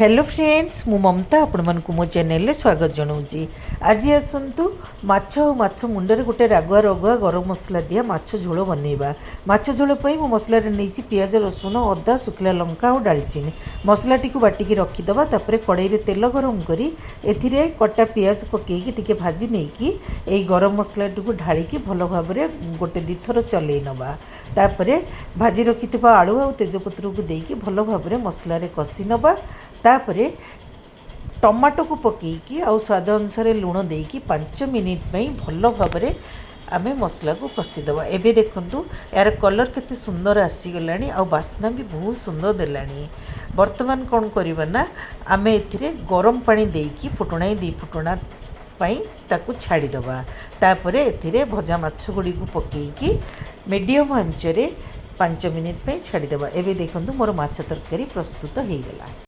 Hello friends, ମୁଁ ମମତା ଆପଣମାନଙ୍କୁ ମୋ ଚ୍ୟାନେଲରେ ସ୍ୱାଗତ ଜଣାଉଛି। ଆଜି ଆସନ୍ତୁ ମାଛ ଆଉ ମାଛ ମୁଣ୍ଡରେ ଗୋଟେ ରାଗୁଆ ରଗୁଆ ଗରମ ମସଲା ଦିଆ ମାଛ ଝୋଳ ବନେଇବା। ମାଛ ଝୋଳ ପାଇଁ ମୁଁ ମସଲାରେ ନେଇଛି ପିଆଜ, ରସୁଣ, ଅଦା, ଶୁଖିଲା ଲଙ୍କା ଆଉ ଡାଲଚିନି। ମସଲାଟିକୁ ବାଟିକି ରଖିଦେବା। ତାପରେ କଡ଼େଇରେ ତେଲ ଗରମ କରି ଏଥିରେ କଟା ପିଆଜ ପକାଇକି ଟିକେ ଭାଜି ନେଇକି ଏଇ ଗରମ ମସଲାଟିକୁ ଢାଳିକି ଭଲ ଭାବରେ ଗୋଟେ ଦୁଇଥର ଚଲେଇ ନେବା। ତାପରେ ଭାଜି ରଖିଥିବା ଆଳୁ ଆଉ ତେଜପତ୍ରକୁ ଦେଇକି ଭଲ ଭାବରେ ମସଲାରେ କଷି ନେବା। ତାପରେ ଟମାଟୋକୁ ପକାଇକି ଆଉ ସ୍ୱାଦ ଅନୁସାରେ ଲୁଣ ଦେଇକି 5 ମିନିଟ୍ ପାଇଁ ଭଲ ଭାବରେ ଆମେ ମସଲାକୁ କଷିଦେବା। ଏବେ ଦେଖନ୍ତୁ, ଏହାର କଲର୍ କେତେ ସୁନ୍ଦର ଆସିଗଲାଣି ଆଉ ବାସ୍ନା ବି ବହୁତ ସୁନ୍ଦର ଦେଲାଣି। ବର୍ତ୍ତମାନ କ'ଣ କରିବା ନା, ଆମେ ଏଥିରେ ଗରମ ପାଣି ଦେଇକି ଫୁଟଣାଇ ଦୁଇ ଫୁଟଣା ପାଇଁ ତାକୁ ଛାଡ଼ିଦେବା। ତାପରେ ଏଥିରେ ଭଜା ମାଛ ଗୁଡ଼ିକୁ ପକାଇକି ମିଡ଼ିୟମ୍ ଆଞ୍ଚରେ 5 ମିନିଟ୍ ପାଇଁ ଛାଡ଼ିଦେବା। ଏବେ ଦେଖନ୍ତୁ, ମୋର ମାଛ ତରକାରୀ ପ୍ରସ୍ତୁତ ହେଇଗଲା।